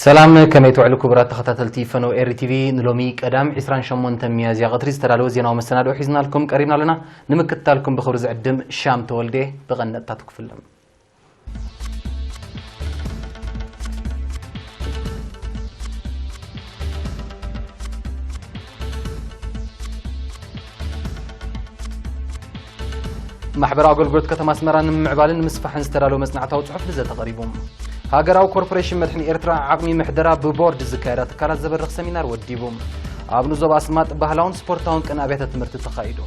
ሰላም፣ ከመይ ትውዕሉ ክቡራት ተኸታተልቲ ፈነው ኤሪ ቲቪ? ንሎሚ ቀዳም ዕስራን ሸሞንተን ሚያዝያ ቀትሪ ዝተዳለወ ዜናዊ መሰናድኦ ሒዝናልኩም ቀሪብና ኣለና። ንምክትታልኩም ብኽብሪ ዝዕድም ሻም ተወልደ። ብቐንደጥታት ክፍሎም። ማሕበራዊ ኣገልግሎት ከተማ ኣስመራ ንምምዕባልን ንምስፋሕን ዝተዳለወ መጽናዕታዊ ጽሑፍ ንዘተ ቀሪቡ። ሃገራዊ ኮርፖሬሽን መድሕን ኤርትራ ዓቕሚ ምሕደራ ብቦርድ ዝካየዳ ትካላት ዘበርኽ ሰሚናር ወዲቡ። ኣብ ንዞባ ኣስማጥ ባህላውን ስፖርታውን ቅነ ኣብያተ ትምህርቲ ተኻይዱ።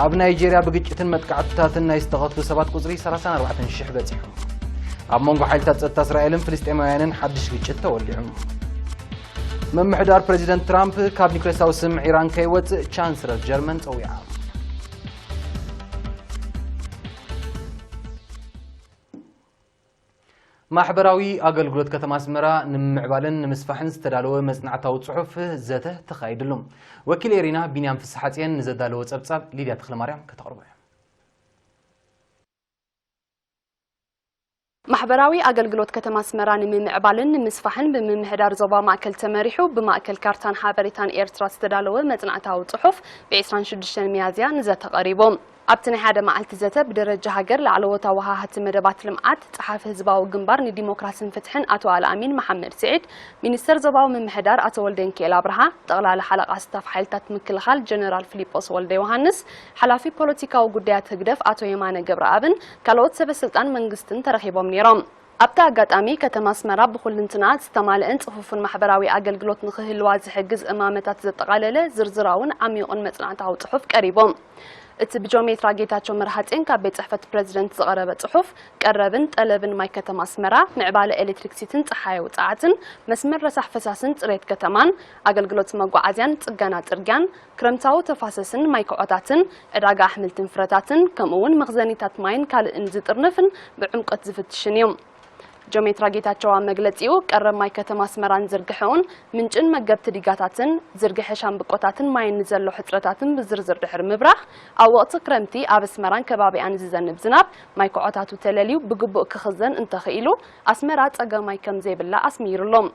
ኣብ ናይጄርያ ብግጭትን መጥቃዕትታትን ናይ ዝተቐትሉ ሰባት ቁጽሪ ሰላሳን ኣርባዕተን ሽሕ በጺሑ። ኣብ መንጎ ሓይልታት ጸጥታ እስራኤልን ፍልስጤማውያንን ሓድሽ ግጭት ተወሊዑ። ምምሕዳር ፕሬዚደንት ትራምፕ ካብ ኒውክሌሳዊ ስምምዕ ኢራን ከይወጽእ ቻንስለር ጀርመን ጸዊዓ። ማሕበራዊ ኣገልግሎት ከተማ ኣስመራ ንምምዕባልን ንምስፋሕን ዝተዳለወ መጽናዕታዊ ጽሑፍ ዘተ ተኻይድሉ። ወኪል ኤሪና ቢንያም ፍስሓጽየን ንዘዳለወ ጸብጻብ ሊድያ ተኽለማርያም ከተቕርቦ እያ። ማሕበራዊ ኣገልግሎት ከተማ ኣስመራ ንምምዕባልን ንምስፋሕን ብምምሕዳር ዞባ ማእከል ተመሪሑ ብማእከል ካርታን ሓበሬታን ኤርትራ ዝተዳለወ መጽናዕታዊ ጽሑፍ ብ ዕስራን ሽዱሽተን ሚያዝያ ንዘተ ቀሪቡ። ኣብቲ ናይ ሓደ መዓልቲ ዘተ ብደረጃ ሃገር ላዕለዎት ኣወሃሃቲ መደባት ልምዓት፣ ጸሓፊ ህዝባዊ ግንባር ንዲሞክራስን ፍትሕን ኣቶ ኣልኣሚን መሓመድ ስዒድ፣ ሚኒስተር ዞባዊ ምምሕዳር ኣቶ ወልደንኪኤል ኣብርሃ፣ ጠቕላሊ ሓለቓ ስታፍ ሓይልታት ምክልኻል ጀነራል ፊሊጶስ ወልደ ዮሃንስ፣ ሓላፊ ፖለቲካዊ ጉዳያት ህግደፍ ኣቶ የማነ ገብረኣብን ካልኦት ሰበ ስልጣን መንግስትን ተረኺቦም ነይሮም። ኣብቲ ኣጋጣሚ ከተማ ኣስመራ ብኹልንትና ዝተማልአን ጽፉፍን ማሕበራዊ ኣገልግሎት ንኽህልዋ ዝሕግዝ እማመታት ዘጠቓለለ ዝርዝራውን ዓሚቑን መጽናዕታዊ ጽሑፍ ቀሪቡ። እቲ ብጆሜትራ ጌታቸው መርሃጼን ካብ ቤት ጽሕፈት ፕሬዚደንት ዝቐረበ ጽሑፍ፣ ቀረብን ጠለብን ማይ ከተማ ኣስመራ፣ ምዕባለ ኤሌክትሪክሲቲን ጸሓያዊ ጸዓትን፣ መስመር ረሳሕ ፈሳስን ጽሬት ከተማን፣ ኣገልግሎት መጓዓዝያን ጽገና ጽርግያን፣ ክረምታዊ ተፋሰስን ማይ ክዖታትን፣ ዕዳጋ ኣሕምልትን ፍረታትን፣ ከምኡ'ውን መኽዘኒታት ማይን ካልእን ዝጥርንፍን ብዕምቆት ዝፍትሽን እዩ። ጆሜትራ ጌታቸው ኣብ መግለጺኡ፣ ቀረብ ማይ ከተማ ኣስመራን ዝርግሐኡን ምንጭን መገብቲ ዲጋታትን፣ ዝርግሐ ሻምብቆታትን ማይን ንዘሎ ሕጽረታትን ብዝርዝር ድሕሪ ምብራኽ፣ ኣብ ወቕቲ ክረምቲ ኣብ ኣስመራን ከባቢኣን ዝዘንብ ዝናብ ማይ ክዖታቱ ተለልዩ ብግቡእ ክኽዘን እንተኽኢሉ፣ ኣስመራ ጸገም ማይ ከም ዘይብላ ኣስሚሩሎም።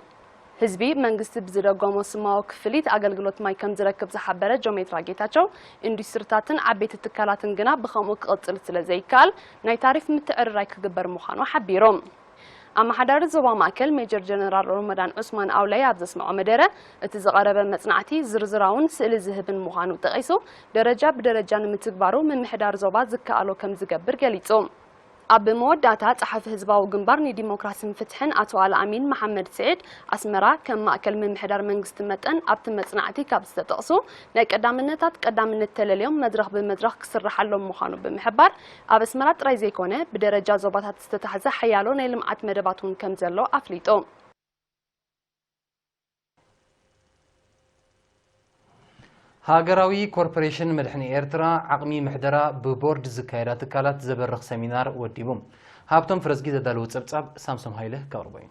ህዝቢ፣ መንግስቲ ብዝደጎሞ ስማዊ ክፍሊት ኣገልግሎት ማይ ከም ዝረክብ ዝሓበረ ጆሜትራ ጌታቸው፣ ኢንዱስትሪታትን ዓበይቲ ትካላትን ግና ብኸምኡ ክቕጽል ስለ ዘይከኣል፣ ናይ ታሪፍ ምትዕርራይ ክግበር ምዃኑ ሓቢሩ። ኣመሓዳሪ ዞባ ማእከል ሜጀር ጀነራል ሮመዳን ዑስማን ኣውላይ ኣብ ዘስምዖ መደረ፣ እቲ ዝቐረበ መጽናዕቲ ዝርዝራውን ስእሊ ዝህብን ምዃኑ ጠቒሱ፣ ደረጃ ብደረጃ ንምትግባሩ ምምሕዳር ዞባ ዝከኣሎ ከም ዝገብር ገሊጹ። ኣብ መወዳእታ፣ ጸሓፊ ህዝባዊ ግንባር ንዲሞክራስን ፍትሕን ኣቶ ኣልኣሚን መሓመድ ስዒድ፣ ኣስመራ ከም ማእከል ምምሕዳር መንግስቲ መጠን፣ ኣብቲ መጽናዕቲ ካብ ዝተጠቕሱ ናይ ቀዳምነታት ቀዳምነት ተለልዮም መድረኽ ብመድረኽ ክስርሓሎም ምዃኑ ብምሕባር፣ ኣብ ኣስመራ ጥራይ ዘይኮነ፣ ብደረጃ ዞባታት ዝተታሕዘ ሓያሎ ናይ ልምዓት መደባት እውን ከም ዘሎ ኣፍሊጡ። ሃገራዊ ኮርፖሬሽን መድሕን ኤርትራ ዓቕሚ ምሕደራ ብቦርድ ዝካየዳ ትካላት ዘበርኽ ሰሚናር ወዲቡ። ሃብቶም ፍረዝጊ ዘዳለዎ ጸብጻብ ሳምሶም ሃይለ ከቕርቦ እዩ።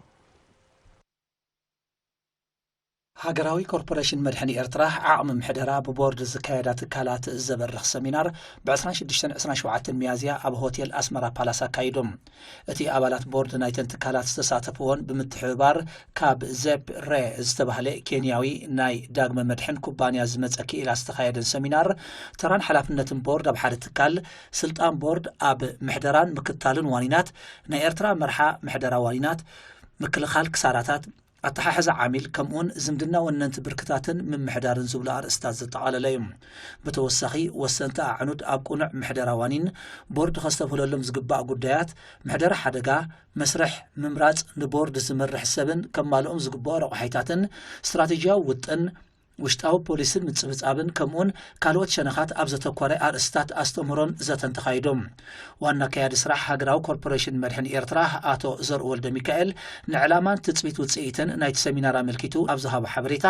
ሃገራዊ ኮርፖሬሽን መድሕን ኤርትራ ዓቕሚ ምሕደራ ብቦርድ ዝካየዳ ትካላት ዘበርኽ ሰሚናር ብ ዕስራን ሽዱሽተን ዕስራን ሸውዓተን ሚያዝያ ኣብ ሆቴል ኣስመራ ፓላስ ኣካይዶም። እቲ ኣባላት ቦርድ ናይተን ትካላት ዝተሳተፍዎን ብምትሕብባር ካብ ዜፕ ሬ ዝተባህለ ኬንያዊ ናይ ዳግመ መድሕን ኩባንያ ዝመጸ ክኢላ ዝተኻየደን ሰሚናር፣ ተራን ሓላፍነትን ቦርድ ኣብ ሓደ ትካል፣ ስልጣን ቦርድ ኣብ ምሕደራን ምክትታልን ዋኒናት፣ ናይ ኤርትራ መርሓ ምሕደራ ዋኒናት፣ ምክልኻል ክሳራታት፣ ኣተሓሕዛ ዓሚል፣ ከምኡውን ዝምድና ወነንቲ ብርክታትን ምምሕዳርን ዝብሉ ኣርእስታት ዘጠቓለለ እዩ። ብተወሳኺ፣ ወሰንቲ ኣዕኑድ ኣብ ቅኑዕ ምሕደራ ዋኒን ቦርድ ከስተብህለሎም ዝግባእ ጉዳያት፣ ምሕደራ ሓደጋ፣ መስርሕ ምምራጽ ንቦርድ ዝመርሕ ሰብን ከማልኦም ዝግብኦ ረቑሓይታትን፣ ስትራቴጂያዊ ውጥን፣ ውሽጣዊ ፖሊስን ምጽብጻብን ከምኡውን ካልኦት ሸነኻት ኣብ ዘተኮረ ኣርእስታት ኣስተምህሮን ዘተን ተኻይዶም። ዋና ኣካያዲ ስራሕ ሃገራዊ ኮርፖሬሽን መድሕን ኤርትራ ኣቶ ዘርኡ ወልደ ሚካኤል ንዕላማን ትጽቢት ውጽኢትን ናይቲ ሰሚናር ኣመልኪቱ ኣብ ዝሃቦ ሓበሬታ፣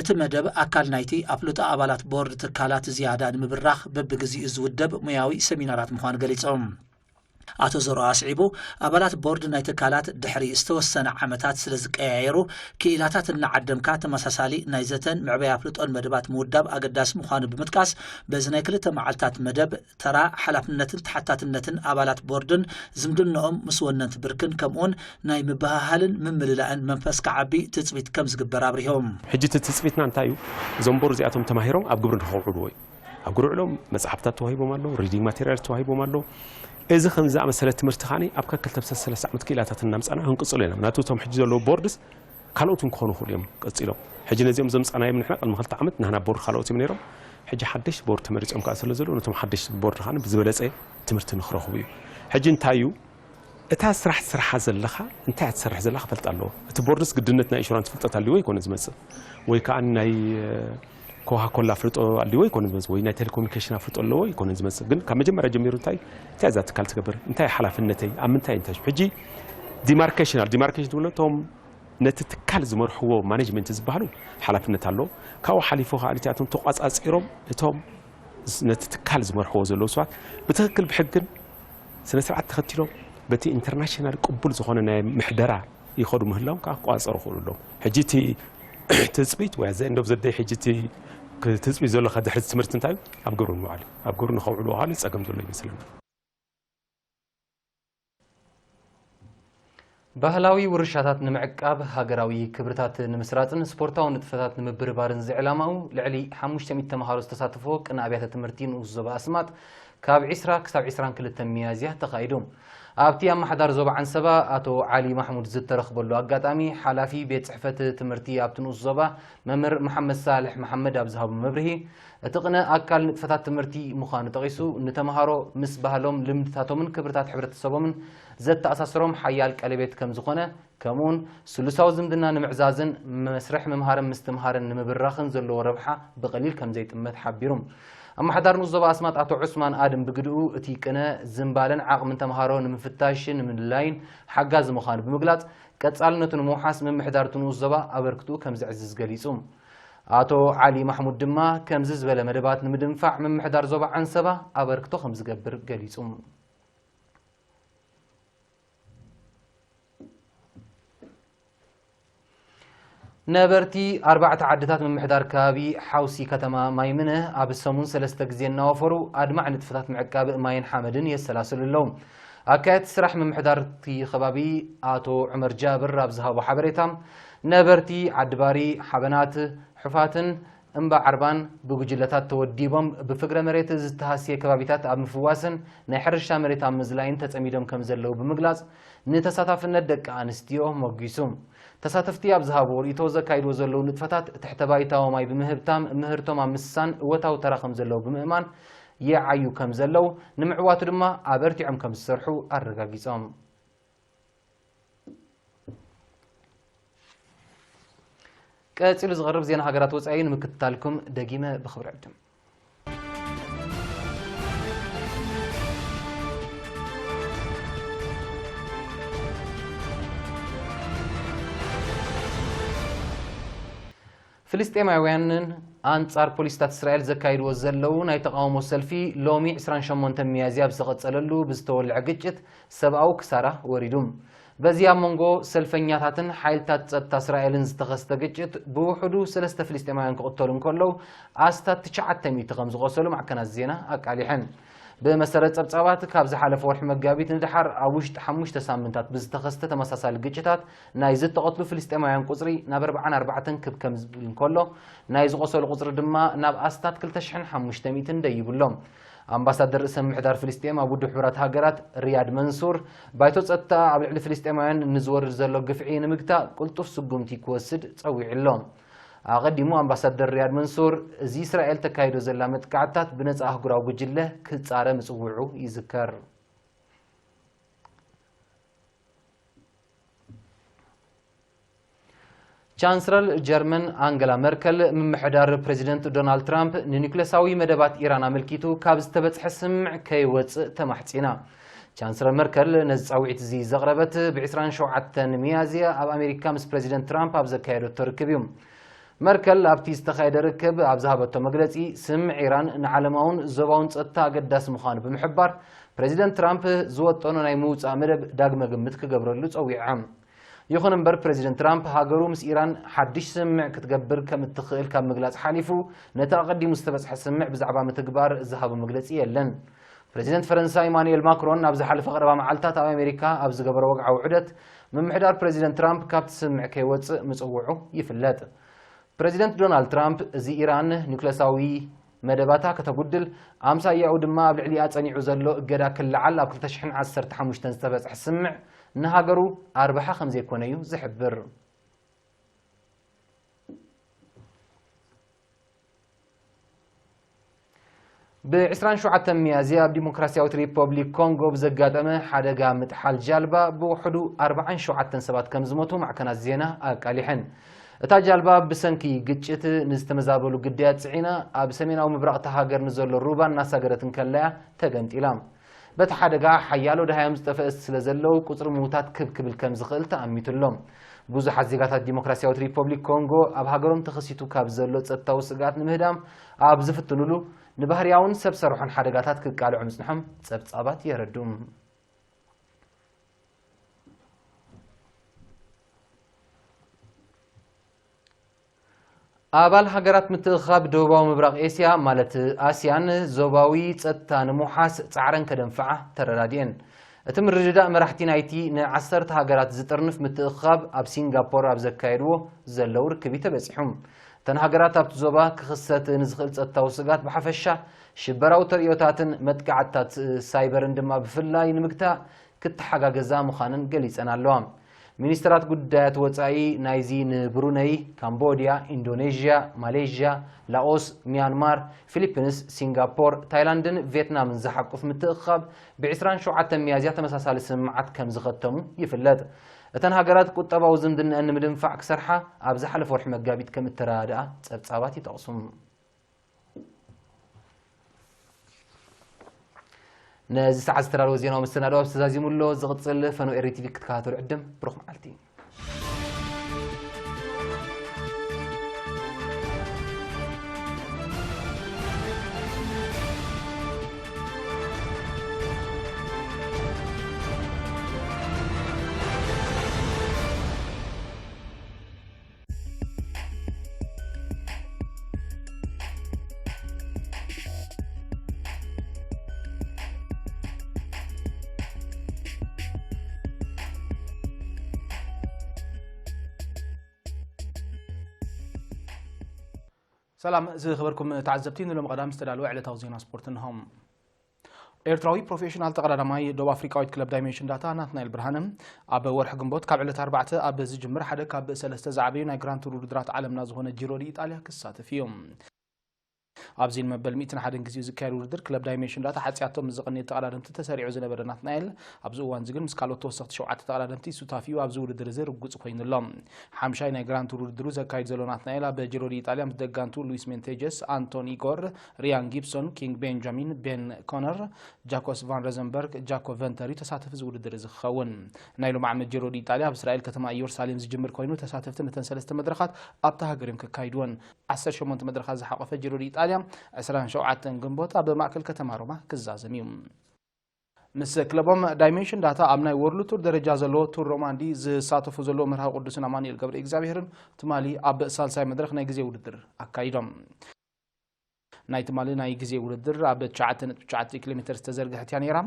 እቲ መደብ ኣካል ናይቲ ኣፍልጦ ኣባላት ቦርድ ትካላት ዝያዳ ንምብራኽ በብግዚኡ ዝውደብ ሙያዊ ሰሚናራት ምዃኑ ገሊጾም። ኣቶ ዘርኦ ኣስዒቡ፣ ኣባላት ቦርድ ናይ ትካላት ድሕሪ ዝተወሰነ ዓመታት ስለ ዝቀያየሩ፣ ክኢላታት እናዓደምካ ተመሳሳሊ ናይ ዘተን መዕበያ ኣፍልጦን መደባት ምውዳብ ኣገዳሲ ምዃኑ ብምጥቃስ፣ በዚ ናይ ክልተ መዓልታት መደብ ተራ፣ ሓላፍነትን ተሓታትነትን ኣባላት ቦርድን ዝምድናኦም ምስ ወነንቲ ብርክን ከምኡውን ናይ ምብህሃልን ምምልላእን መንፈስ ክዓቢ ትጽቢት ከም ዝግበር ኣብሪሆም። ሕጂ እቲ ትጽቢትና እንታይ እዩ? እዞም ቦርድ እዚኣቶም ተማሂሮም ኣብ ግብሪ ንኸውዕልዎ እዩ። ኣብ ግብሪ ውዕሎም መጽሓፍታት ተዋሂቦም ኣለዉ፣ ሪዲንግ ማቴሪያል ተዋሂቦም ኣለዉ። እዚ ከም ዝኣመሰለ ትምህርቲ ከኣ ኣብ ከክልተ ሰለስተ ዓመት ክኢላታት እናምጻና ክንቅጽሎ ኢና። ምክንያቱ እቶም ሕጂ ዘለዉ ቦርድስ ካልኦት እውን ክኾኑ ይኽእሉ እዮም ቀጺሎም። ሕጂ ነዚኦም ዘምጻናዮም ንሕና ቅድሚ ክልተ ዓመት ናህና ቦርድ ካልኦት እዮም ነይሮም። ሕጂ ሓደሽቲ ቦርድ ተመሪጾም ከኣ ስለ ዘለዉ ነቶም ሓደሽቲ ቦርድ ከኣ ብዝበለጸ ትምህርቲ ንክረኽቡ እዩ። ሕጂ እንታይ እዩ እታ ስራሕ ትሰርሓ ዘለኻ እንታይ እያ ትሰርሕ ዘላ ክፈልጥ ኣለዎ። እቲ ቦርድስ ግድነት ናይ ኢንሹራንስ ፍልጠት ኣልዎ ይኮነ ዝመጽእ ወይ ከዓ ናይ ኮካ ኮላ ፍልጦ ኣልዎ ይኮነ ዝመጽእ ወይ ናይ ቴሌኮሙኒኬሽን ፍልጦ ኣለዎ ይኮነ ዝመጽእ። ግን ካብ መጀመርያ ጀሚሩ እንታይ እንታይ እዛ ትካል ትገብር፣ እንታይ ሓላፍነተይ፣ ኣብ ምንታይ እንታይ ሕጂ ዲማርኬሽን ኣሎ። ዲማርኬሽን ትብሎ እቶም ነቲ ትካል ዝመርሕዎ ማኔጅመንት ዝበሃሉ ሓላፍነት ኣሎ። ካብኡ ሓሊፉ ከዓ እቲኣቶም ተቋጻጺሮም እቶም ነቲ ትካል ዝመርሕዎ ዘለዉ ሰባት ብትክክል ብሕግን ስነ ስርዓት ተኸቲሎም በቲ ኢንተርናሽናል ቅቡል ዝኾነ ናይ ምሕደራ ይኸዱ ምህላዎም ከዓ ክቋጸሩ ይኽእሉ ኣለዉ። ሕጂ እቲ ትጽቢት ወይ ዘ እንዶ ዘደይ ሕጂ እቲ ትጽቢት ዘሎ ድሕሪ ትምህርቲ እንታይ እዩ? ኣብ ግብሪ ምውዓል እዩ። ኣብ ግብሪ ንኸውዕሉ ከኣ ጸገም ዘሎ ይመስለና። ባህላዊ ውርሻታት ንምዕቃብ፣ ሃገራዊ ክብርታት ንምስራጽን ስፖርታዊ ንጥፈታት ንምብርባርን ዝዕላማኡ ልዕሊ ሓሙሽተ ሚእቲ ተምሃሮ ዝተሳተፎ ቅነ ኣብያተ ትምህርቲ ንኡስ ዞባ ኣስማጥ ካብ ዕስራ ክሳብ ዕስራን ክልተን ሚያዝያ ተኻይዱ። ኣብቲ ኣመሓዳሪ ዞባ ዓንሰባ ኣቶ ዓሊ ማሕሙድ ዝተረኽበሉ ኣጋጣሚ፣ ሓላፊ ቤት ጽሕፈት ትምህርቲ ኣብቲ ንኡስ ዞባ መምህር መሓመድ ሳልሕ መሓመድ ኣብ ዝሃቦ መብርሂ፣ እቲ ቅነ ኣካል ንጥፈታት ትምህርቲ ምዃኑ ጠቒሱ፣ ንተምሃሮ ምስ ባህሎም፣ ልምድታቶምን ክብርታት ሕብረተሰቦምን ዘተኣሳስሮም ሓያል ቀለቤት ከም ዝኾነ፣ ከምኡውን ስሉሳዊ ዝምድና ንምዕዛዝን መስርሕ ምምሃርን ምስትምሃርን ንምብራኽን ዘለዎ ረብሓ ብቐሊል ከም ዘይጥመት ሓቢሩ። ኣመሓዳሪ ንኡስ ዞባ ኣስማጥ ኣቶ ዑስማን ኣድም ብግድኡ፣ እቲ ቅነ ዝምባለን ዓቕምን ተምሃሮ ንምፍታሽን ንምልላይን ሓጋዚ ምዃኑ ብምግላጽ፣ ቀጻልነቱ ንምውሓስ ምምሕዳር እቲ ንኡስ ዞባ ኣበርክትኡ ከም ዘዕዝዝ ገሊጹ። ኣቶ ዓሊ ማሕሙድ ድማ፣ ከምዚ ዝበለ መደባት ንምድንፋዕ ምምሕዳር ዞባ ዓንሰባ ኣበርክቶ ከም ዝገብር ገሊጹ። ነበርቲ ኣርባዕተ ዓድታት ምምሕዳር ከባቢ ሓውሲ ከተማ ማይምነ ኣብ ሰሙን ሰለስተ ግዜ እናወፈሩ ኣድማዕ ንጥፈታት ምዕቃብ ማይን ሓመድን የሰላስሉ ኣለዉ። ኣካየድቲ ስራሕ ምምሕዳር እቲ ከባቢ ኣቶ ዑመር ጃብር ኣብ ዝሃቦ ሓበሬታ፣ ነበርቲ ዓዲ ባሪ፣ ሓበናት፣ ሑፋትን እምባ ዓርባን ብጉጅለታት ተወዲቦም ብፍግረ መሬት ዝተሃስየ ከባቢታት ኣብ ምፍዋስን ናይ ሕርሻ መሬት ኣብ ምዝላይን ተጸሚዶም ከም ዘለዉ ብምግላጽ፣ ንተሳታፍነት ደቂ ኣንስትዮ ሞጒሱ። ተሳተፍቲ ኣብ ዝሃብዎ ርእይቶ፣ ዘካይድዎ ዘለዉ ንጥፈታት ትሕተ ባይታዊ ማይ ብምህብታም ምህርቶም ኣብ ምስሳን እወታዊ ተራ ከም ዘለዉ ብምእማን፣ ይዓዩ ከም ዘለዉ፣ ንምዕዋቱ ድማ ኣበርቲዖም ከም ዝሰርሑ ኣረጋጊጾም። ቀጺሉ ዝቐርብ ዜና ሃገራት ወጻኢ ንምክትታልኩም ደጊመ ብኽብሪ ዕድም። ፍልስጤማውያንን ኣንጻር ፖሊስታት እስራኤል ዘካይድዎ ዘለዉ ናይ ተቓውሞ ሰልፊ፣ ሎሚ ዕስራን ሸሞንተን ሚያዝያ ኣብ ዝተቐጸለሉ ብዝተወልዐ ግጭት ሰብኣዊ ክሳራ ወሪዱ። በዚ ኣብ መንጎ ሰልፈኛታትን ሓይልታት ጸጥታ እስራኤልን ዝተኸስተ ግጭት፣ ብውሕዱ ሰለስተ ፍልስጤማውያን ክቕተሉ እንከለዉ፣ ኣስታት ትሽዓተ ሚእቲ ከም ዝቖሰሉ ማዕከናት ዜና ኣቃሊሐን። ብመሰረት ጸብጻባት፣ ካብ ዝሓለፈ ወርሒ መጋቢት ንደሓር ኣብ ውሽጢ ሓሙሽተ ሳምንታት ብዝተኸስተ ተመሳሳሊ ግጭታት ናይ ዝተቐትሉ ፍልስጤማውያን ቁጽሪ ናብ ኣርባዓን ኣርባዕተን ክብ ከም ዝብል እንከሎ፣ ናይ ዝቖሰሉ ቁጽሪ ድማ ናብ ኣስታት ክልተ ሽሕን ሓሙሽተ ሚእትን ደይቡ ኣሎ። ኣምባሳደር ርእሰ ምምሕዳር ፍልስጤም ኣብ ውድብ ሕቡራት ሃገራት ሪያድ መንሱር፣ ባይቶ ጸጥታ ኣብ ልዕሊ ፍልስጤማውያን ንዝወርድ ዘሎ ግፍዒ ንምግታእ ቅልጡፍ ስጉምቲ ክወስድ ጸዊዑ ኣሎ። ኣቐዲሙ ኣምባሳደር ሪያድ መንሱር፣ እዚ እስራኤል ተካይዶ ዘላ መጥቃዕትታት ብነጻ ኣህጉራዊ ጉጅለ ክጻረ ምጽውዑ ይዝከር። ቻንስለር ጀርመን ኣንገላ መርከል፣ ምምሕዳር ፕሬዚደንት ዶናልድ ትራምፕ ንኒውክለሳዊ መደባት ኢራን ኣመልኪቱ ካብ ዝተበጽሐ ስምምዕ ከይወጽእ ተማሕጺና። ቻንስለር መርከል ነዚ ጻውዒት እዚ ዘቕረበት፣ ብ ዕስራን ሸውዓተን ሚያዝያ ኣብ ኣሜሪካ ምስ ፕሬዚደንት ትራምፕ ኣብ ዘካየደቶ ርክብ እዩ። መርከል ኣብቲ ዝተኻየደ ርክብ ኣብ ዝሃበቶ መግለጺ፣ ስምምዕ ኢራን ንዓለማውን ዞባውን ጸጥታ ኣገዳሲ ምዃኑ ብምሕባር፣ ፕሬዚደንት ትራምፕ ዝወጠኖ ናይ ምውጻእ መደብ ዳግመ ግምት ክገብረሉ ጸዊዖም። ይኹን እምበር፣ ፕሬዚደንት ትራምፕ ሃገሩ ምስ ኢራን ሓድሽ ስምምዕ ክትገብር ከም እትኽእል ካብ ምግላጽ ሓሊፉ፣ ነቲ ኣቐዲሙ ዝተበጽሐ ስምምዕ ብዛዕባ ምትግባር ዝሃቦ መግለጺ የለን። ፕሬዚደንት ፈረንሳ ኢማኑኤል ማክሮን ኣብ ዝሓለፈ ቀረባ መዓልታት ኣብ ኣሜሪካ ኣብ ዝገበሮ ወግዓዊ ዑደት፣ ምምሕዳር ፕሬዚደንት ትራምፕ ካብቲ ስምምዕ ከይወጽእ ምጽውዑ ይፍለጥ። ፕሬዚደንት ዶናልድ ትራምፕ፣ እዚ ኢራን ኒውክለሳዊ መደባታ ከተጉድል፣ ኣምሳያኡ ድማ ኣብ ልዕሊኣ ጸኒዑ ዘሎ እገዳ ክለዓል፣ ኣብ ክልተ ሽሕን ዓሰርተ ሓሙሽተን ዝተበጽሐ ስምምዕ ንሃገሩ ኣርብሓ ከም ዘይኮነ እዩ ዝሕብር። ብ ዕስራን ሸውዓተን ሚያዝያ ኣብ ዲሞክራሲያዊት ሪፐብሊክ ኮንጎ ብዘጋጠመ ሓደጋ ምጥሓል ጃልባ ብውሕዱ ኣርባዓን ሸውዓተን ሰባት ከም ዝሞቱ ማዕከናት ዜና ኣቃሊሐን። እታ ጃልባ ብሰንኪ ግጭት ንዝተመዛበሉ ግዳያት ጽዒና ኣብ ሰሜናዊ ምብራቕ እታ ሃገር ንዘሎ ሩባ እናሳገረት እንከላያ ተገምጢላ። በቲ ሓደጋ ሓያሎ ደሃዮም ዝጠፈእስ ስለ ዘለዉ፣ ቁጽሪ ምዉታት ክብ ክብል ከም ዝኽእል ተኣሚቱ ኣሎ። ብዙሓት ዜጋታት ዲሞክራሲያዊት ሪፐብሊክ ኮንጎ ኣብ ሃገሮም ተኸሲቱ ካብ ዘሎ ጸጥታዊ ስግኣት ንምህዳም ኣብ ዝፍትኑሉ፣ ንባህርያውን ሰብ ሰርሖን ሓደጋታት ክቃልዑ ምጽንሖም ጸብጻባት የረድኡ። ኣባል ሃገራት ምትእኽኻብ ደቡባዊ ምብራቕ ኤስያ፣ ማለት ኣስያን፣ ዞባዊ ጸጥታ ንምውሓስ ጻዕረን ከደንፍዓ ተረዳዲኤን። እቲ ምርድዳእ መራሕቲ ናይቲ ንዓሰርተ ሃገራት ዝጥርንፍ ምትእኽኻብ ኣብ ሲንጋፖር ኣብ ዘካየድዎ ዘለዉ ርክብ እዩ ተበጺሑ። እተን ሃገራት ኣብቲ ዞባ ክኽሰት ንዝኽእል ጸጥታዊ ስግኣት ብሓፈሻ፣ ሽበራዊ ተርእዮታትን መጥቃዕትታት ሳይበርን ድማ ብፍላይ ንምግታእ ክተሓጋገዛ ምዃነን ገሊጸን ኣለዋ። ሚኒስትራት ጉዳያት ወጻኢ ናይዚ ንብሩነይ፣ ካምቦድያ፣ ኢንዶኔዥያ፣ ማሌዥያ፣ ላኦስ፣ ሚያንማር፣ ፊሊፒንስ፣ ሲንጋፖር፣ ታይላንድን ቪየትናምን ዝሓቁፍ ምትእኽኻብ ብ ዕስራን ሸውዓተን ሚያዝያ ተመሳሳሊ ስምምዓት ከም ዝኸተሙ ይፍለጥ። እተን ሃገራት ቁጠባዊ ዝምድናኣን ንምድንፋዕ ክሰርሓ ኣብ ዝሓለፈ ወርሒ መጋቢት ከም እተረዳድኣ ጸብጻባት ይጠቕሱ። ነዚ ሰዓት ዝተዳለወ ዜናዊ መሰናድኦ ኣብዚ ተዛዚሙ ኣሎ። ዝቕጽል ፈነው ኤሪ ቲቪ ክትከታተሉ ዕድም። ብሩኽ መዓልቲ። ሰላም ዝኸበርኩም ተዓዘብቲ፣ ንሎሚ ቀዳም ዝተዳለወ ዕለታዊ ዜና ስፖርት እንሆ። ኤርትራዊ ፕሮፌሽናል ተቐዳዳማይ ደቡብ ኣፍሪቃዊት ክለብ ዳይሜንሽን ዳታ ናትናኤል ብርሃነ፣ ኣብ ወርሒ ግንቦት ካብ ዕለት ኣርባዕተ ኣብ ዝጅምር ሓደ ካብ ሰለስተ ዝዓበዩ ናይ ግራንድ ቱር ውድድራት ዓለምና ዝኾነ ጂሮ ዲ ኢጣልያ ክሳተፍ እዩ። ኣብዚ ንመበል ሚእትን ሓደን ግዜኡ ዝካየድ ውድድር ክለብ ዳይሜንሽን ዳታ ሓጽያቶም ምስ ዝቐነየ ተቐዳደምቲ ተሰሪዑ ዝነበረ ናትናኤል፣ ኣብዚ እዋን እዚ ግን ምስ ካልኦት ተወሰኽቲ ሸውዓተ ተቐዳደምቲ ሱታፊኡ ኣብዚ ውድድር እዚ ርጉጽ ኮይኑ ኣሎ። ሓምሻይ ናይ ግራንድ ቱር ውድድሩ ዘካይድ ዘሎ ናትናኤል፣ ኣብ ጂሮ ዲ ኢጣልያ ምስ ደጋንቱ ሉዊስ ሜንቴጀስ፣ ኣንቶን ኢጎር፣ ሪያን ጊብሶን፣ ኪንግ ቤንጃሚን፣ ቤን ኮነር፣ ጃኮስ ቫን ረዘንበርግ፣ ጃኮ ቨንተር እዩ ተሳተፊ እዚ ውድድር እዚ ክኸውን። ናይ ሎሚ ዓመት ጂሮ ዲ ኢጣልያ ኣብ እስራኤል ከተማ ኢየሩሳሌም ዝጅምር ኮይኑ፣ ተሳተፍቲ ነተን ሰለስተ መድረኻት ኣብታ ሃገር እዮም ከካይድወን። ዓሰርተ ሸሞንተ መድረኻት ዝሓቖፈ ጂሮ ዲ ኢጣልያ ዕስራን ሸውዓተን ግንቦት ኣብ ማእከል ከተማ ሮማ ክዛዘም እዩ። ምስ ክለቦም ዳይሜንሽን ዳታ ኣብ ናይ ወርልድ ቱር ደረጃ ዘለዎ ቱር ሮማንዲ ዝሳተፉ ዘለዉ መርሃዊ ቅዱስን ኣማኑኤል ገብረ እግዚኣብሔርን ትማሊ ኣብ ሳልሳይ መድረኽ ናይ ግዜ ውድድር ኣካይዶም። ናይ ትማሊ ናይ ግዜ ውድድር ኣብ ትሽዓተ ነጥቢ ትሽዓተ ኪሎ ሜተር ዝተዘርግሐት እያ ነይራ።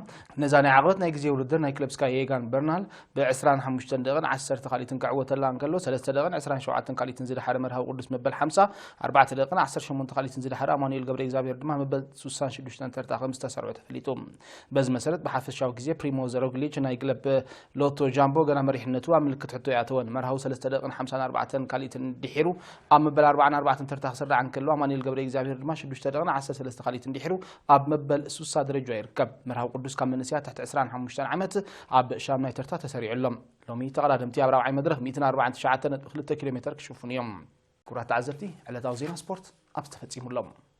ነዛ ናይ ዓቕበት ናይ ግዜ ውድድር ናይ ክለብ ስካይ ኤጋን በርናል ብ ዕስራን ሓሙሽተን ደቂቕን ዓሰርተ ካልኢትን ክዕወተላ እንከሎ፣ ሰለስተ ደቂቕን ዕስራን ሸውዓተን ካልኢትን ዝደሓረ መርሃዊ ቅዱስ መበል ሓምሳ፣ ኣርባዕተ ደቂቕን ዓሰርተ ሸሞንተ ካልኢትን ዝደሓረ ኣማኑኤል ገብረ እግዚኣብሔር ድማ መበል ሱሳን ሽዱሽተን ተርታ ከም ዝተሰርዑ ተፈሊጡ። በዚ መሰረት ብሓፈሻዊ ግዜ ፕሪሞዝ ሮግሊች ናይ ክለብ ሎቶ ጃምቦ ገና መሪሕነቱ ኣብ ምልክት ሕቶ ኣይኣተወን። መርሃዊ ሰለስተ ደቂቕን ሓምሳን ኣርባዕተን ካልኢትን ድሒሩ ኣብ መበል ኣርባዓን ኣርባዕተን ተርታ ክስራዕ እንከሎ፣ ኣማኑኤል ገብረ እግዚኣብሔር ድማ ሽዱሽተ ደቂቕን ዓሰርተ ሰለስተ ካልኢትን ድሒሩ ኣብ መበል ሱሳ ደረጃ ይርከብ። መርሃዊ ቅዱስ ካብ መንእሰያት ትሕቲ ዕስራን ሓሙሽተን ዓመት ኣብ ሻምናይ ተርታ ተሰሪዑ ኣሎ። ሎሚ ተቐዳደምቲ ኣብ ራብዓይ መድረኽ ሚእትን ኣርባዓን ትሽዓተ ነጥቢ ክልተ ኪሎ ሜተር ክሽፍኑ እዮም። ክቡራት ተዓዘብቲ፣ ዕለታዊ ዜና ስፖርት ኣብዚ ተፈጺሙ ኣሎ።